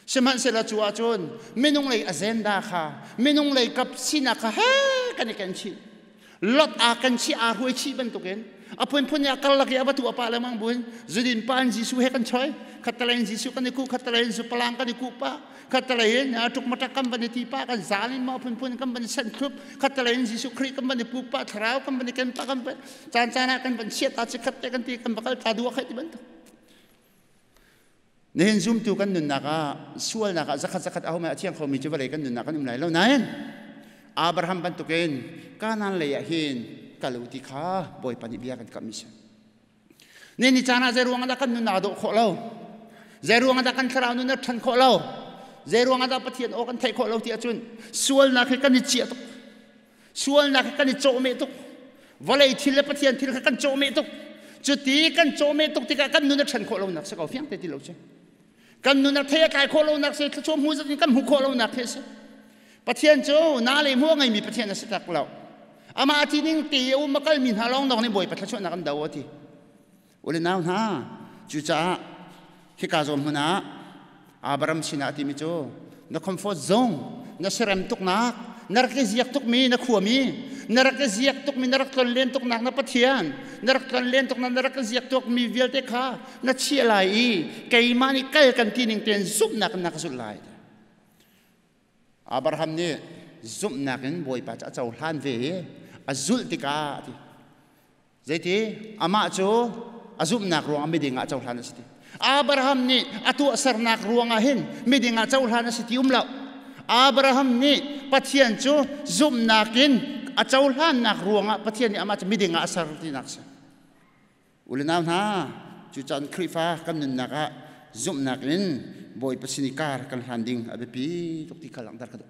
Sihmanhsehlaw cu ahcun minung lei agenda kha, minung lei kap sinak kha he kan i ken chih. Lot aa kan chih, aa hruai chih bantukin a phunphun i a karlak i a va tu a pa lengmang buin zudin pa in Jesuh he kan choi, khattalei in Jesuh kan i kuh, khattalei in zupalang kan i kuh pah, khattalei in ṭukmaṭak kan van i ti pah, kan zal in maw phunphun kan van i senh thlup, khattalei in Jesuh Khrih kan van i pu pah, thlarau kan van i ken pah, kan van caan caan ah kan van chiat ta chikhat te kan ti, kan va kal ta duak hei ti bantuk. Nihin zumtu kan nunnak ah sualnak ah zakhat zakhat a home a thiang khomi cu vawlei kan nunnak kan um lai lo nain Abraham bantukin Kanaan lei ah hin kal u ti kha Bawipa nih bia kan kamh mi si. Ni ni caan ah zei ruang ah dah kan nunnak a dawh khawh lo? Zei ruang ah dah kan thlarau nun a ṭhan khawh lo? Zei ruang ah dah Pathian aw kan theih khawh lo ti ahcun sualnak hi kan i ciah tuk. Sualnak hi kan i cawhmeh tuk. Vawlei thil le Pathian thil kha kan cawhmeh tuk. Cuti kan cawhmeh tuk tikah kan nun a ṭhan khawh lonak si ko, fiang te ti lo cu. Kan nun a thei a tlai khawh lonak si, thluachuah hmu zat in kan hmuh khawh lonak khi a si. Pathian cu na le hmuh a ngeimi Pathian a si tak lo. Amah a ti ning te i a um a kalmi hna lawng nih Bawipa thluachuahnak an do a ti. Ule nau hna, cucaah hika zawn hmun ah Abraham sinah a timi cu na comfort zone, na serem tuknak, na rak i ziak tukmi na khuami, na rak i ziak tukmi, na rak tlonlen tuknak na Pathian, na rak tlonlen tuknak, na rak i ziak tukmi vialte kha na chiah lai i keimah nih kal kan ti ning tein zumhnak in na ka zulh lai. Abraham nih zumhnak in Bawipa cu a cohlan ve i a zulh tikah a ti. Zeiti? Amah cu a zumhnak ruangah miding ah cohlan a si ti. Abraham nih a tuahsernak ruangah hin miding ah cohlan a si ti um lo. Abraham nih Pathian cu zumhnak in a cohlannak ruangah Pathian nih amah cu miding ah a ser tinak a si. U le nau hna, cucaan Khrihfa kan nunnak ah zumhnak in Bawipa sin i kar kan hlan ding a biapi tuk ti kha langhter ka duh.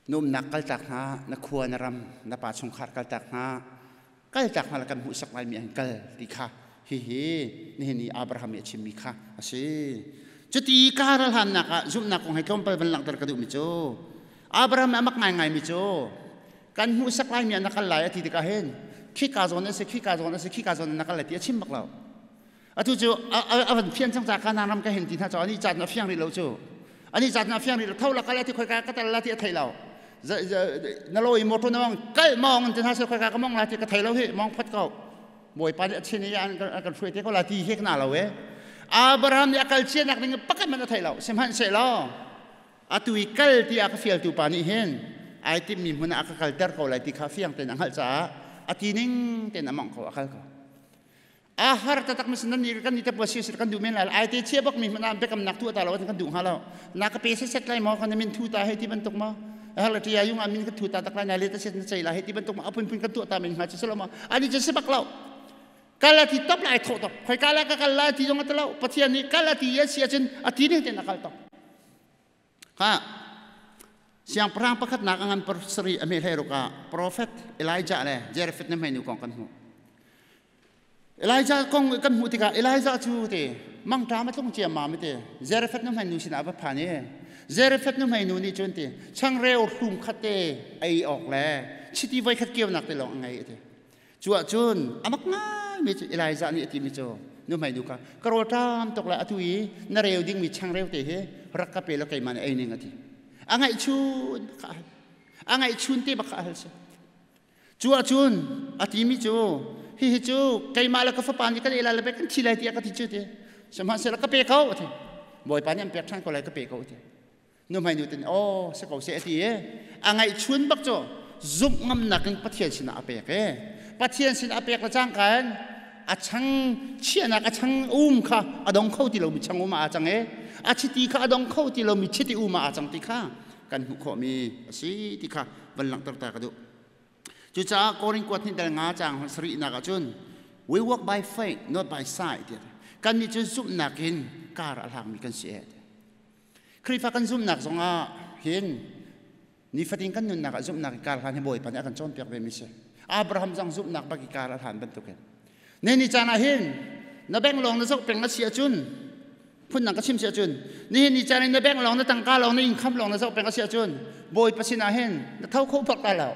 Na umnak kaltak hna, na khua, na ram, na pa chungkhar kaltak hna, kaltak hna le kan hmuhsak laimi an kal ti kha hihi nihin i Abraham nih a chimmi kha a si. Cuti kar a hlannak ah zumhnak kong he tlawmpal van langhter ka duhmi cu Abraham a mak ngaingaimi cu kan hmuhsak laimi ah na kal lai a ti tikah hin khika zawn a si, khika zawn a si, khika zawn na kal lai ti a chim bak lo. Atu cu a van fian cang ca Kanaan ram ka hin ti hna cu ani caan a fiang rih lo cu. Ani caan a fiang rih lo, tho la kal ti khoi ka ka tal la ti a thei lo. Na lo i motor na mong kal mong ti hna se khoi ka ka mong la ti ka thei lo hi mong phot ko. Bawipa nih a chin i an kan hruai te ko la ti hi na lo e. Abraham nih a kal cianak ding pakat man a thei lo. Sihmanhsehlaw atu i kal ti a ka fialtu pa nih hin ai timmi hmun ah a ka kalter ko lai ti kha fiang tein a hngalh caah a ti ning tein a mongh ko, a kal ko. A har taktak mi nan ni kan ni te si kan duh men lai ai te chia bak mi hmana biakamnak tu ta lo kan duh hnga lo. Na ka pe se set lai maw kan min thu ta hei ti bantuk ma hal ti ayung amin ka thu ta tak lai na le ta set na chei la hei ti bantuk ma apun pun kan tu ta men hnga chu selo ma ani chu se bak lo. Kala ti top lai tho top khoi kala ka kal la ti jong ta lo. Pathian ni kala ti ya sia chin ati ning te na kal top ha siang prang pakhat nak angan per sari ame hlei ruka prophet Elijah le Jerephat ne mai nu kong kan hmu. Elijah kong kan hmu tikah Elijah cu te mangṭam a tlung ciammam te Zarephath nu hmai nu sinah va phan i Zarephath nu hmai nu nih cun ti changreu hlum khat te ei awk le chiti voi khat keunak te lawng a ngei ti. Cu ahcun a mak ngai mi cu Elijah nih a ti mi cu nu hmai nu kha ka rawl ṭam tuk le atu i na reu dingmi changreu te hi rak ka pe law keimah nih ei ning a ti. A ngaihchun kha a ngaihchun te bak kha a hal si. Cu ahcun a timi cu hihi cu keimah le ka fapa nih kan ei lai le kan thi lai tiah ka ti cu ti. Sihmanhsehlaw ka pe ko ti. Bawipa nih an pek ṭhan ko lai ka pe ko ti. Nu hmai nu tin aw si ko seh a ti i a ngaihchun bak cu zumh ngamnak in Pathian sinah a pek i Pathian sinah a pek le cangka in a chang chiahnak a chang um kha a dong kho ti lomi chang um ah aa cang i a chiti kha a dong kho ti lomi chiti um ah aa cang ti kha kan hmuh khawhmi a si ti kha van langhter ta ka duh. Cucaah Korin kuat hnih dal nga caang sarihnak ahcun we walk by faith not by sight tiah kannih cu zumhnak in kar a hlangmi kan si. Khrihfa kan zumhnak zongah hin nifatin kan nunnak ah zumhnak i kar hlan hi Bawipa nih a kan cawnpiak ve mi si. Abraham zong zumhnak bak i kar a hlan bantukin. Ne ni caan ah hin na bank lawng na zoh peng a si ahcun phundang ka chim si ahcun nihin ni caan in na bank lawng na tangka lawng na income lawng na zoh peng a si ahcun Bawipa sinah hin na tho kho bak ta lo.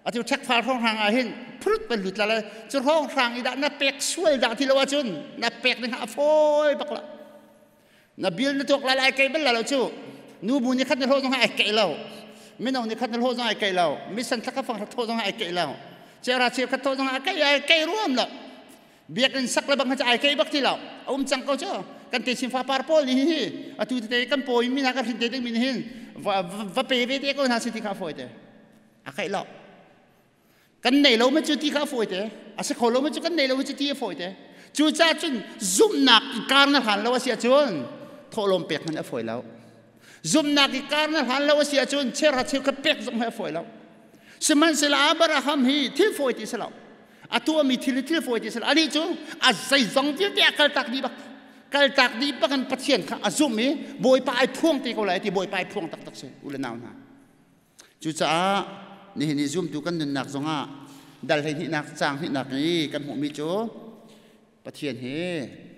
Atu ṭhekfal hrawnghrang ah hin phurut pan lut la le cu hrawnghrang i dah na pek sual dah ti lo ahcun na pek ding a fawi bak la. Na bil na tuak lai lai kei bal la lo cu nu bu ni khat na hlawh zong ai keih lo, mino ni khat na hlawh zong ai keih lo, misan thla fang thawh zong ai keih lo, chera cheu khat thawh zong ai keih ai keih ruam lo. Biakinn sak le bang kha ai keih bak ti lo, a um cang ko cu. Kan te chin fa par pawl ni hi atu tete kan pawi mi na kan hrin te ding mi hin va pe ve te ko hna si ti kha fawi te a keih lo. Kan nei lo ma cu ti kha fawi te a si kho lo ma cu kan nei lo cu ti a fawi te. Cucaah cun zumhnak i kar na hlan lo a si ahcun thawhlawm pek hmanh a fawi lo. Zumhnak i kar na hlan lo a si ahcun cheuhra cheukhat pek zong hi a fawi lo. Sihmanhsehlaw Abraham hi thil fawi ti si lo. A tuahmi thil hi thil fawi ti si lo. Anih cu a zeizong vialte a kaltak dih bak. Kaltak dih bak in Pathian kha a zumh i Bawipa ai phuang te ko lai ti. Bawipa ai phuang taktak si u le nau hna. Cucaah nihin i zumtu kan nunnak zongah dal 12nak caang hnihnak i kan hmuhmi cu Pathian hi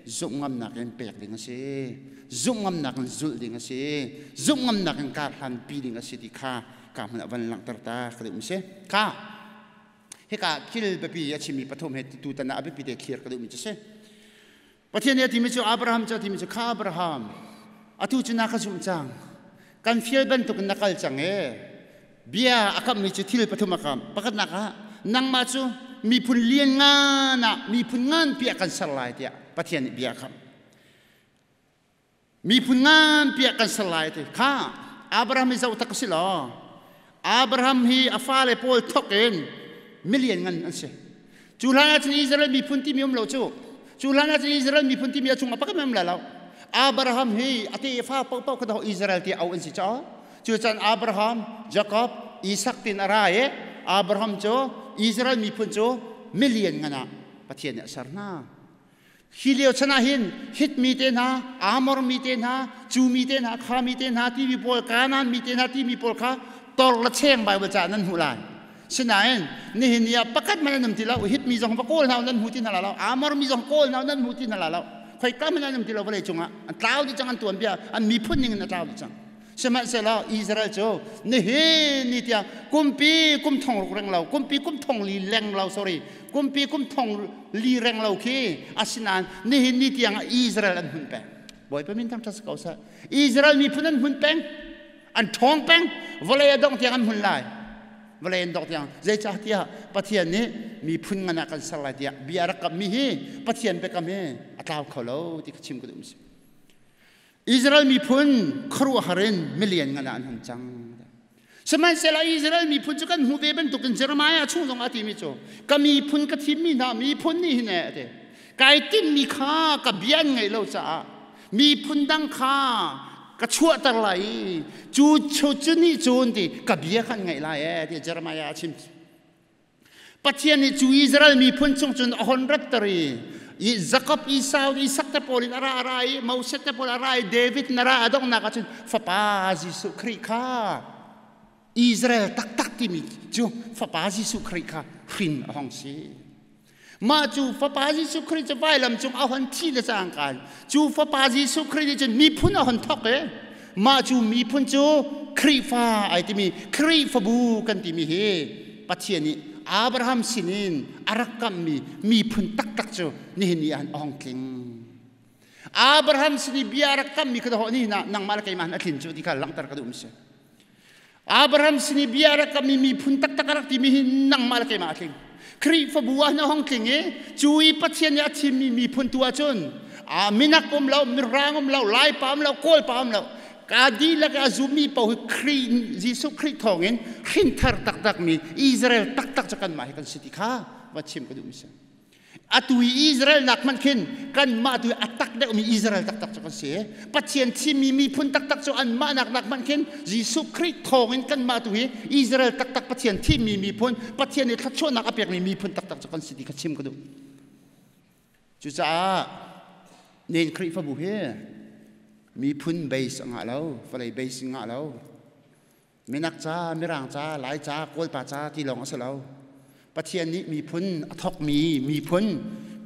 zumh ngamnak in pek ding a si, zumh ngamnak in zulh ding a si, zumh ngamnak in kar hlan pi ding a si ti kha ka hmun ah van langhter ta ka duh mi si. Kha hika thil biapi a chimmi pathum he tutan ah a biapi te thlir ka duhmi cu si. Pathian nih a timi cu Abraham cu a timi cu kha Abraham atu cu na ka zumh cang, kan fial bantukin na kal cang e. Bia a kamhmi cu thil pathum a kamh. Pakhatnak ah nangmah cu miphun lian ngan ah miphun nganpi ah kan ser lai tiah Pathian nih bia a kamh. Miphun nganpi ah kan ser lai ti kha Abraham hi zoh tak si law Abraham hi a fale pawl thok in million ngan an si. Cu hlan ahcun Israel miphun timi um lo cu. Cu hlan ahcun Israel miphun timi a chung a pakhat um lai lo. Abraham hi a tefa paohpaoh kha dah Israel ti au an si caw. Cu caan Abraham, Jacob, Isak tin a ra i Abraham cu Israel miphun cu million ngan ah Pathian nih a ser hna. Hi lio chan ah hin Hit mi te hna, Amor mi te hna, Cu mi te hna, Kha mi te hna timi pawl, Kanaan mi te hna timi pawl kha tor le cheng Bible ca nan hmuh lai. Sinain nihin ni ah pakhat hmanh an um ti lo. Hit mi zong va kawl hna nan hmu ti hna la lo. Amor mi zong kawl hna nan hmu ti hna la lo. Khoi ka hmanh an um ti lo vawlei cungah. An tlau dih cang, an tuan bia, an miphun ning in a tlau dih cang. Sihmanhsehlaw Israel cu nihin ni tiang kumpi kum thong ruk reng lo, kumpi kum thong li leng lo, sorry, kumpi kum thong li reng lo khi asinain nihin ni tiang ah Israel an hun peng. Bawipa min thangṭhat si ko seh. Israel miphun an hun peng, an ṭhawng peng, vawlei a dongh tiang an hun lai. Vawlei an dongh tiang. Zeicahtiah Pathian nih miphun ngan ah kan ser lai tiah bia rak kammi hi Pathian biakam hi a tlau kho lo ti kha chim ka duh mi si. Israel miphun khuaruahhar in milian ngan ah an hung cang. Sihmanhsehlaw Israel miphun cu kan hmuh ve bantukin Jeremiah chung zong a timi cu ka miphun ka thimmi hna miphun nih hin a ti. Kai timmi kha ka bia an ngaih lo caah miphun dang kha ka chuahter lai i cu cu nih cun ti ka bia kha an ngaih lai ee tiah Jeremiah a chim. Pathian nih cu Israel miphun chung cun a hon ratter i Jakob, Esau, Isak te pawl in a ra ra i Moses te pawl a ra i David na ra a donghnak ah cun fapa Jesuh Khrih kha Israel taktak timi cu fapa Jesuh Khrih kha hrin a hong si. Mah cu fapa Jesuh Khrih cu vailam cung a hon thi le cangka cu fapa Jesuh Khrih nih cun miphun a hon thawk i mah cu miphun cu Khrihfa ai timi Khrihfabu kan timi hi Pathian nih Abraham sinin a rak kamhmi miphun taktak cu nihin ni ah a hong tling. Abraham sin i bia a rak kammi kha dawh ni na nangmah le keimah a tlin cu ti kha langhter ka duh mi si. Abraham sin i bia a rak kammi miphun taktak a rak timi hi nangmah le keimah a tling. Khrihfabu ah na hong tling i cu i Pathian nih a thimmi miphun tu ahcun minak um lo, mirang um lo, Laipa um lo, Kawlpa um lo, ka dihlak a zummi paoh hi Khrih Jesuh Khrih thawngin hrinthar taktakmi Israel taktak cu kanmah hi kan si ti kha va chim ka duhmi si. Atu i Israel nak hmanh khin kanmah tu a tak deuhmi Israel taktak cu kan si. Pathian thimmi miphun taktak cu anmah nak nak hmanh khin Jesuh Khrih thawngin kanmah tu hi Israel taktak Pathian thimmi miphun, Pathian nih thluachuahnak a pekmi miphun taktak cu kan si ti kha chim ka duh. Cucaah nen Khrihfabu hi miphun base a ngah lo, vawlei base ngah lo. Minak ca, Mirang ca, Lai ca, Kawlpa ca ti lawng a si lo. Pathian nih miphun a thawkmi miphun,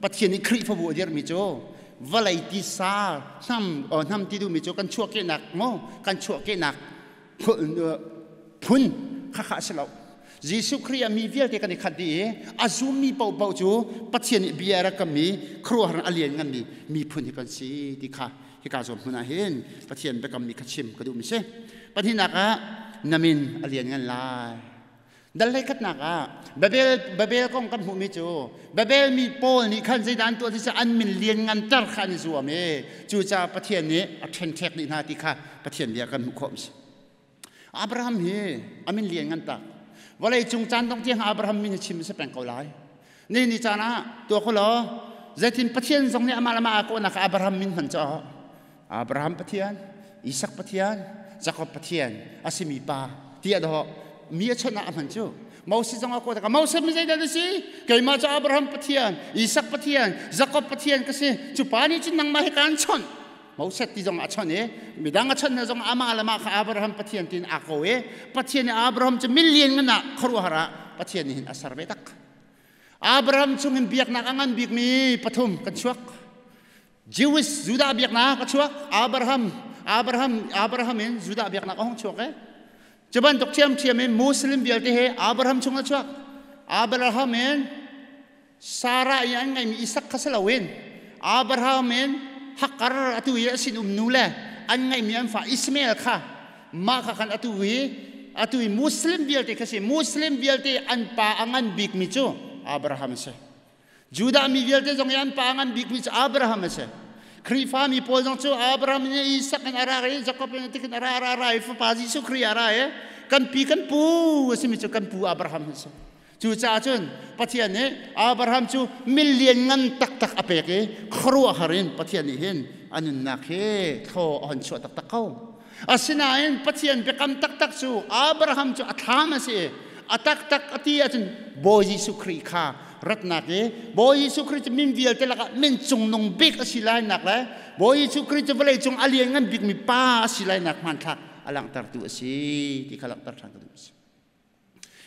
Pathian nih Khrihfabu a dirhmi cu vawlei tisa hnam hnam ti duhmi cu kan chuahkehnak maw kan chuahkehnak phun khakha a si lo. Jesuh Khrih ah mi vialte kan i khat dih i a zummi paohpaoh cu Pathian nih bia a rak kammi khuaruahhar a lian nganmi miphun hi kan si ti kha hika zawn hmun ah hin Pathian biakammi kha chim ka duhmi si. Pahnihnak ah na min a lian ngan lai. Dal hleikhatnak ah Babel Babel kong kan hmuhmi cu Babel mi pawl nih khan zeidah an tuah ti an min lian nganter kha an i zuam i cucaah Pathian nih a ṭhenṭhek dih hna ti kha Pathian bia kan hmuh khawh mi si. Abraham hi a min lian ngan tak. Vawlei cung caan dong tiang Abraham min hi chim si peng ko lai. Ni ni caan ah tuah ko law zeitin Pathian zong nih amah le amah aa kawhnak Abraham min hman cu Abraham Pathian, Isak Pathian, Jakob Pathian a simi pa tiah dawh mi a chawnh ah a hman cu. Moses zong a kawh tikah Moses mi zeidah na si? Keimah cu Abraham Pathian, Isak Pathian, Jakob Pathian ka si. Cu pa nih cun nangmah hi kaan chawnh. Moses ti zong a chawnh i midang a chawnh hna zong amah le mah kha Abraham Pathian tiin aa ko i Pathian nih Abraham cu million ngan ah khuaruahhar ah Pathian nih hin a ser ve tak. Abraham chungin biaknak a ngan bikmi pathum kan chuak. Jewish Judah biaknak a chuak. Abraham Abraham Abraham in Judah biaknak a hung chuak e. Cu bantuk ṭhiamṭhiam in Muslim vialte he Abraham chung a chuak. Abraham in Sarah i an ngeihmi Isak kha si loin Abraham in Hakar atu i a sinum nu le an ngeihmi an fa Ismael kha mah kha khan atu i Muslim vialte kha si. Muslim vialte an pa a ngan bikmi cu Abraham a si. Judah mi vialte zong i an pa a ngan bikmi cu Abraham a si. Khrihfa mi pawl zong cu Abraham in Isak in a ra i Jakob in tikin a ra ra ra i fapa Jesuh Khrih a ra i kan pi kan pu a simi cu kan pu Abraham a si. Cucaah cun Pathian nih Abraham cu million ngan taktak a pek i khuaruahhar in Pathian nih hin a nunnak hi thlaw a hon chuah taktak ko. Asinain Pathian biakam taktak cu Abraham cu a thlam a si i a taktak a ti ahcun Bawi Jesuh Khrih kha ratnak i Bawi Jesuh Khrih cu min vialte lakah min cungnung bik a si lainak le Bawi Jesuh Khrih cu vawlei cung a lianngan bikmi pa a si lainak hmanthlak a langhtertu a si ti kha langhter ṭhan ka duh a si.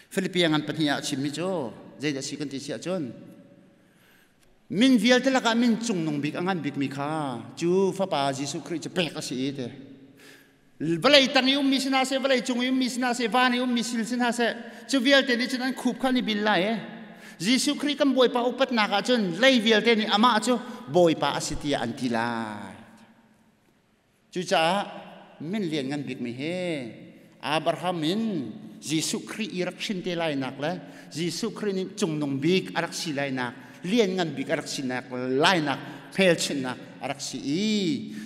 Philippi ngan pahnih ah a chimmi cu zeidah a si kan ti si ahcun min vialte lakah min cungnung bik a ngan bikmi kha cu Fapa Jesuh Khrih cu pek a si i ti. Vawlei tang i ummi si hna seh, vawlei cung i ummi si hna seh, van i ummi sil si hna seh, cu vialte nih cun an khup kha an i bil lai i Jesuh Khrih kan Bawipa upatnak ah cun lei vialte nih amah cu Bawipa a si tiah an ti lai. Cucaah min lianngan bikmi hi Abraham in Jesuh Khrih i rak hrin te lainak le Jesuh Khrih nih cungnung bik a rak si lainak, lianngan bik a rak sinak lainak hmelchunhnak a rak si i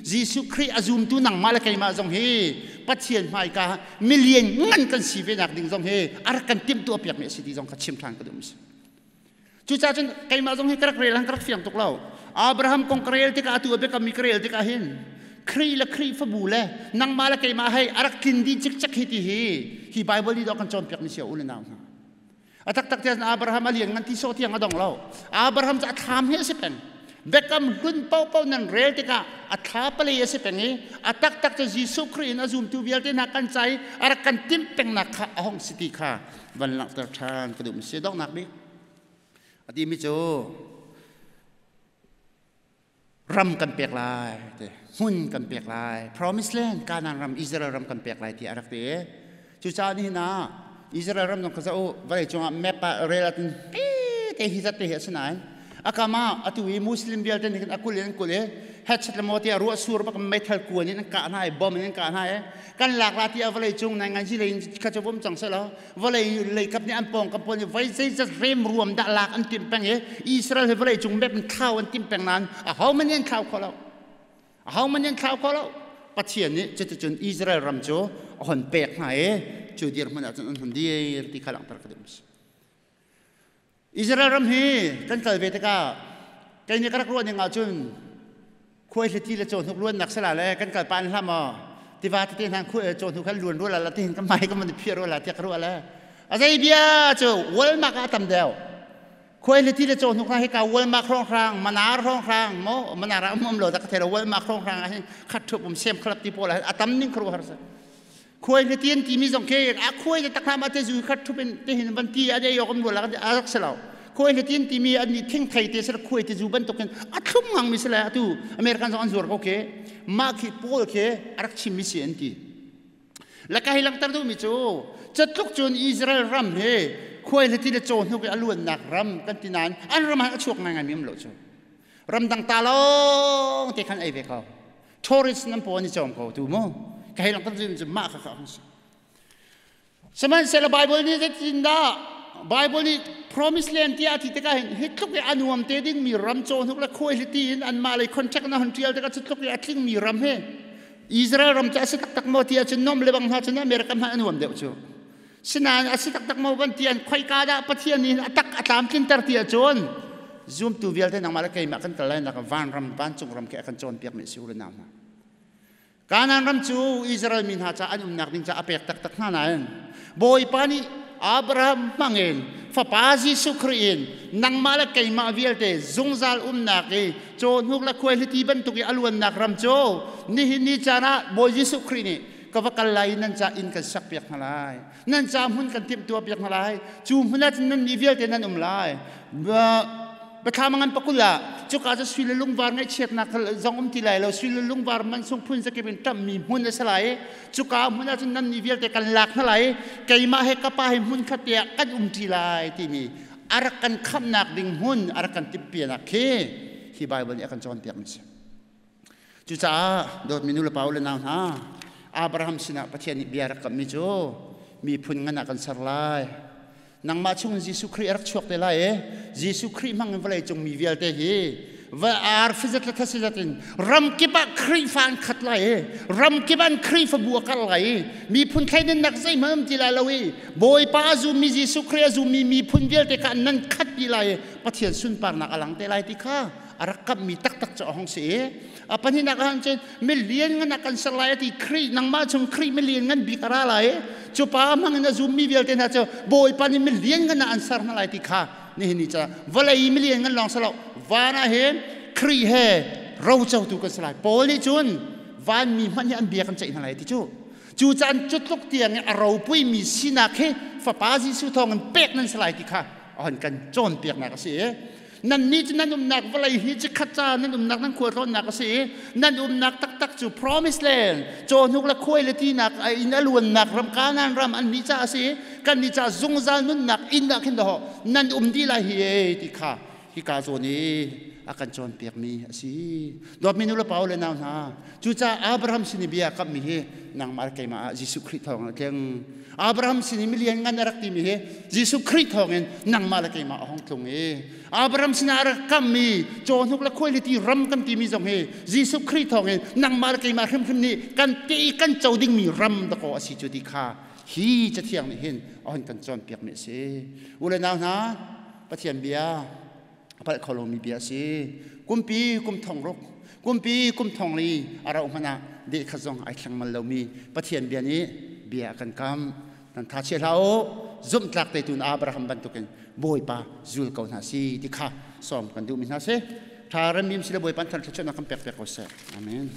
Jesuh Khrih a zumtu nangmah le keimah zong hi Pathian hmaika milian ngan kan si ve nak ding zong hi a rak kan timhtuah piakmi a si ti zong kha chim ṭhan ka duh mi si. Cucaah cun keimah zong hi ka rak rel han ka rak fiang tuk lo. Abraham kong ka rel tikah, atu a biakam mi ka rel tikah hin Khrih le Khrihfabu le nangmah le keimah hei a rak tlin dih cikcek hi ti hi hi Bible nih dawh kan cawnpiak mi si u le nau hna. A taktak tiah Abraham a lian ngan ti sawh tiang a dong lo. Abraham cu a thlam hi a si peng. Biakam hlun paohpaoh nan rel tikah a thla palei a si peng i a taktak cu Jesuh Khrih in a zumtu vialte hna kan ca i a rak kan timh pengnak kha a hong si ti kha van langhter ṭhan ka duh mi si. Donghnak bik a timi cu ram kan pek lai ti, hmun kan pek lai, promised land, Canaan ram, Israel ram kan pek lai ti a rak ti. Cucaah nihin ah Israel ram zong kha zoh u, vawlei cungah map ah rel ah cun te hi zat te hi a si nain akam ah atu i Muslim vialte nih khin a kul in an kul i headset le maw tiah ruah sur bak meithal kuan in an kah hna i bomb in an kah hna i kan lak la tiah vawlei cung nai ngai lei in kha cu vom cang selaw vawlei leikap nih an pawngkam pawl nih voi zeizat remruam dah lak an timh peng i Israel hi vawlei cung map in thlau an timh peng nain ahohmanh nih an thlau kho lo, ahohmanh nih an thlau kho lo. Pathian nih cuticun Israel ram cu a hon pek hna i cu dirhmun ah cun an hun dir ti kha langhter ka duh. Israel ram hi kan kal ve tikah kei nih ka rak ruah ning ahcun khuaihliti le cawhnuk luannak sala le kan kal pa an hlam aw tiva tete hna khuai cawhnuk khan luan rual la tihin ka mai ka man phiar rual la tiah ka ruah le a zei bia cu Walmart ah tam deuh. Khuaihliti le cawhnuk hna hika Walmart hrawng hrang, Manar hrawng hrang mo Manar ah um lo da ka thei lo. Walmart hrawng hrang ah hin khat thup um sem khalap ti pawl ah a tam ning khru har sa. Khuai le tian timi zong khi a khuai le takna ma te zu khat thup in te hin van ti a de yok um la a rak se lo. Khuai le tian timi an ni thing thei te se khuai te zu bantuk in a thlum ngang mi se le atu American zong an zuar ko ke ma khi paul ke a rak chim mi si an ti la ka hi langter du mi cu catluk cun Israel ram he khuai le ti le chaw hnuk i a luannak ram kan ti nain an ram ah a chuak ngai ngai mi um lo cu ramdang ta lawng te khan ei ve ko. Tourist nan paw an i cawm ko tu mu ka hei langter cu mah kha kha si. Sihmanhsehlaw Bible nih zeitindah Bible nih promise land tiah a ti tikah hin hi tluk i a nuam te ding mi ram, cawhnuk le khuaihliti in anmah lei contract na hon tial tikah cu tluk i a tling mi ram he Israel ram cu a si taktak maw ti ahcun nom le bang hna cun America hmanh a nuam deuh cu. Sinain a si taktak maw van ti an khoika dah Pathian nih a tak a tlamtlinter ti ahcun zumtu vialte nangmah le keimah kan kal lai nak vanram, vancung ram khi a kan cawnpiak mi si u le nau hna. Kanaan ram cu Israel mi hna ca an umnak ding ca a pek taktak hna nain Bawipa nih Abraham hmangin fapa Jesuh Khrih in nangmah le keimah vialte zungzal umnak i cawhnuk le khuaihliti bantuk i a luannak ram cu nihin ni caan ah Bawi Jesuh Khrih nih ka va kal lai i nan ca inn kan sak piak hna lai, nan ca hmun kan timhtuah piak hna lai, cu hmun ah cun nan mi vialte nan um lai. Biathlam ngan pakul ah cuka cu sui le lungvar ngaihchiatnak zong um ti lai lo, sui le lungvar man sung phun zakip in ṭamhmi hmun a si lai i cuka hmun ah cun nan mi vialte kan lak hna lai i keimah he ka pa he hmun khat te ah kan um ṭi lai timi a rak kan khamhnak ding hmun a rak kan timhpianak khi hi Bible nih a kan cawnpiak mi si. Cucaah dawtmi nu le pa u le nau hna, Abraham sinah Pathian nih bia rak kammi cu miphun ngan ah kan ser lai. Nangmah chung in Jesuh Khrih a rak chuak te lai i Jesuh Khrih hmang in vawlei cung mi vialte hi va ar fizat le thasizat in ram kip ah Khrihfa an khat lai i ram kip an Khrihfabu a kal lai i miphun thleidannak zeihmanh um ti lai lo i Bawipa a zummi, Jesuh Khrih a zummi miphun vialte kha nan khat ti lai i Pathian sunparnak a lang te lai ti kha a rak kamhmi taktak cu a hung si i a pahnihnak ah cun milian ngan a kan ser lai a ti. Khrih, nangmah chung Khrih milian ngan bik a ra lai i cu pa hmang in a zummi vialte hna cu Bawipa nih milian ngan ah an ser hna lai ti kha nihin ni ca vawlei milian ngan lawng si lo, van ah hin Khrih he rocotu kan si lai. Paul nih cun vanmi hmanh hi an bia kan ceih hna lai ti cu. Cu caan cu tluk tiang i a ropui mi sinak hi fapa Jesuh thawng in pek nan si lai ti kha a hon kan cawnpiaknak a si i nannih cu nan umnak vawlei hi chikkhat ca nan umnak, nan khualtlawnnak a si i nan umnak taktak cu promise land, cawhnuk le khuai le tinak in a luannak ram, Kanaan ram an nih ca a si i kan nih ca zungzal nunnak inn ah khin dahawh nan um dih lai hi e ti kha hika zawn i a kan cawnpiakmi a si. Dawtmi nu le pa le nau hna, cucaah Abraham sin i bia kammi hi nangmah le keimah ah Jesuh Khrih thawng a tling. Abraham sin i milian ngan a rak timi hi Jesuh Khrih thawngin nangmah le keimah a hong tlung i Abraham sinah a rak kammi cawhnuk le khuailiti ram kan timi zong hi Jesuh Khrih thawngin nangmah le keimah hrimhrim nih kan te i kan co dingmi ram dakaw a si cu ti kha hi cathiang nih hin a hon kan cawnpiakmi a si. U le nau hna, Pathian bia. A palh kho lomi bia a si. Kumpi kum thong ruk, kumpi kum thong li a rauh hmanh ah deh khat zong ai thleng mal lomi Pathian bia nih bia a kan kam. Nan tha chia hlah u, zumhtlak te tun Abraham bantukin Bawipa zul ko hna si ti kha sawm kan duhmi hna si. Tha remim sile Bawipa thar thluachuahnak kan pek piak ko seh. Amen.